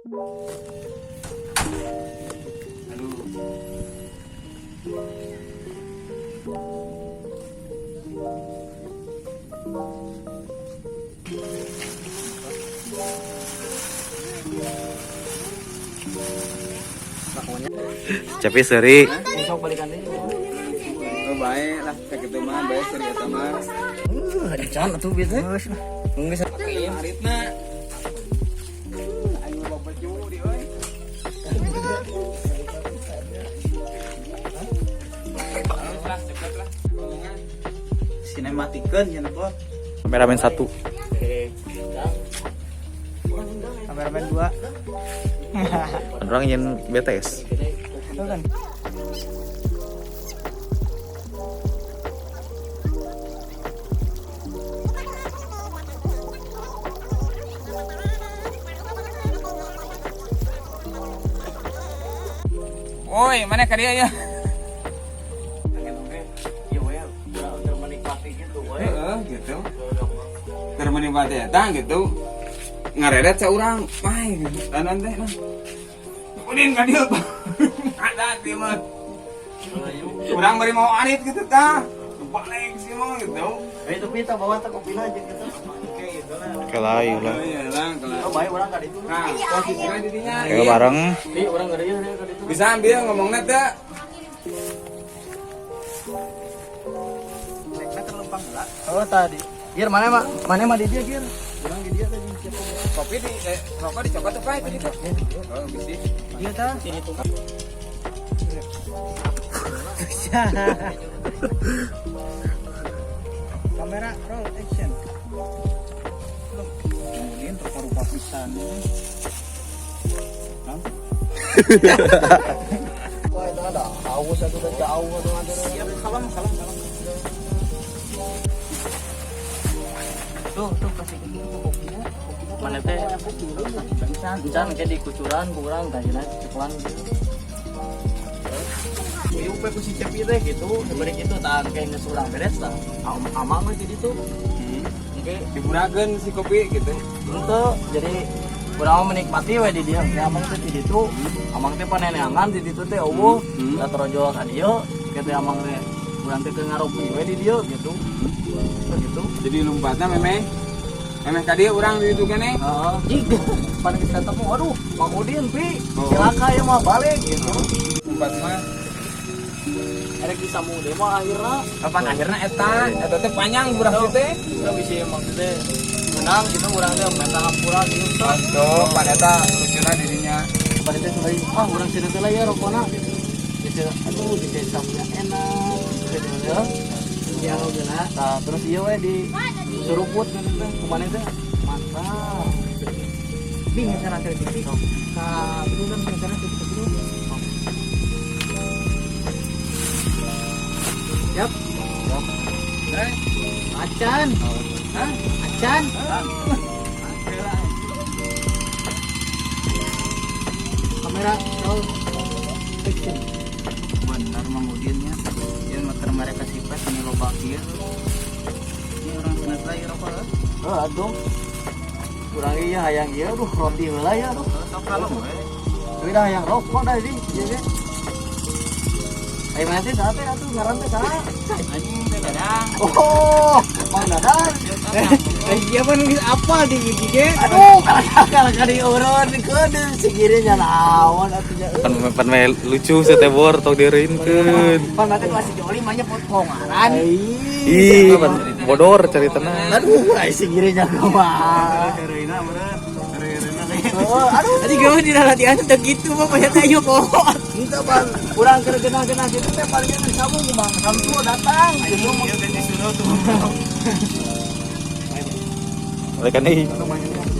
Aduh. Cepi seuri. Besok balikan deui. Oh, baik lah, sakitu mah bae seuri eta mah. Can atuh bieu teh. Geus. Aritna. Aing mah baju di euy. Lah, cepet lah. Ngomongnya. Sinematikeun cenah kok. Kameramen satu. Kameramen dua. Orang ingin BTS. Itu kan. Woi, mana ka dia ya? Iya we, udah menikmati gitu we. Heeh, gitu. Keur menikmati eta gitu. Ngareret saurang, mai tanan teh nah. Udin ka dieu. Ada dia mah. Urang bari mau arit gitu tah. Balik sih mah gitu. Eh tapi kita bawa teh kopi aja gitu. Oke gitu lah. Kelayu lah. Iya lah, kalau. Oh bae urang ka ditu. Nah, posisinya di dinya. Kayak bareng. Ih, urang ka dieu ka ditu. Bisa ambil ngomongnya teh. Oh tadi. Gir mana mah? Mana mah di dia gir? Urang di dia tadi. Kopi di rokok dicokot tuh Pak itu gitu. Oh, bisi. Iya tah. Sini tuh. Kamera roll action. Loh, kemudian rupa-rupa pisan. Wah, itu ada haus atuh udah jauh atuh nanti. Siap, kalem kalem kalem. Tuh, tuh kasih ke gitu kopinya. Mana teh? Encan kayak di kucuran kurang tadi cekelan gitu. Ieu pe ku si Cepi teh gitu, diberi gitu tah kayak geus urang beres tah. Amang we di ditu. Oke, Diburakeun si kopi gitu. ente jadi urang mah menikmati we di dieu. Kayak amang teh di ditu, amang teh paneneangan di ditu teh eueuh, da torojol ka dieu, kitu amang teh urang teh keur ngaropi we di dieu gitu. Gitu. Jadi lompatna memeh memeh ka dieu urang di ditu keneh. Heeh. Jig, pan geus ketemu, aduh, Mang Udin pi, Oh. cilaka ya mah balik gitu. Lompat mah Erek disambung deui mah akhirna. kapan akhirna eta eta teh panjang burah teh. Kita bisa maksudnya menang gitu urang teh minta hampura gitu. Tuh, pan eta lucuna dirinya. Pada teh sebagai ah urang sini teh lah ya rokona gitu. Bisa aduh bisa sapunya enak gitu ya. Ya geuna. Nah, terus iya we di suruput gitu teh kumaha teh mantap. Bi ngeseran televisi. Ka itu kan ngeseran televisi. Siap. Eh, Acan. hah? Acan. Kamera roll action. Benar Mang Udinnya dia motor mereka sifat ini loba kieu. Ini orang senat lagi rokok eh. Oh, aduh. Urang ieu hayang ieu aduh roti heula ya aduh. Sok kalem we. Tapi dah hayang rokok dah sih, ieu ge. Ayo mana teh saha teh atuh ngaran teh saha? Anjing teh Dadang. Oh, Mang Dadang. Eh, iya pan geus apa di gigi ge? Aduh, kalah kalah diurun keun sigirinya naon atuh nya. Pan pan meh lucu setebor tong direinkeun. Pan nanti masih joli mah nya potongaran. Ih, pan bodor ceritana. Aduh, ai sigirinya kumaha. Hereuna meureun. Hereuna teh. Oh, aduh. Tadi gawe di latihan teh gitu mah banyak ayo kok. Itu bang, kurang keur genah-genah gitu teh palingnya disambung ku Bang Samsul datang gitu. Ieu ganti suruh tuh. Balikan deui. Lumayan.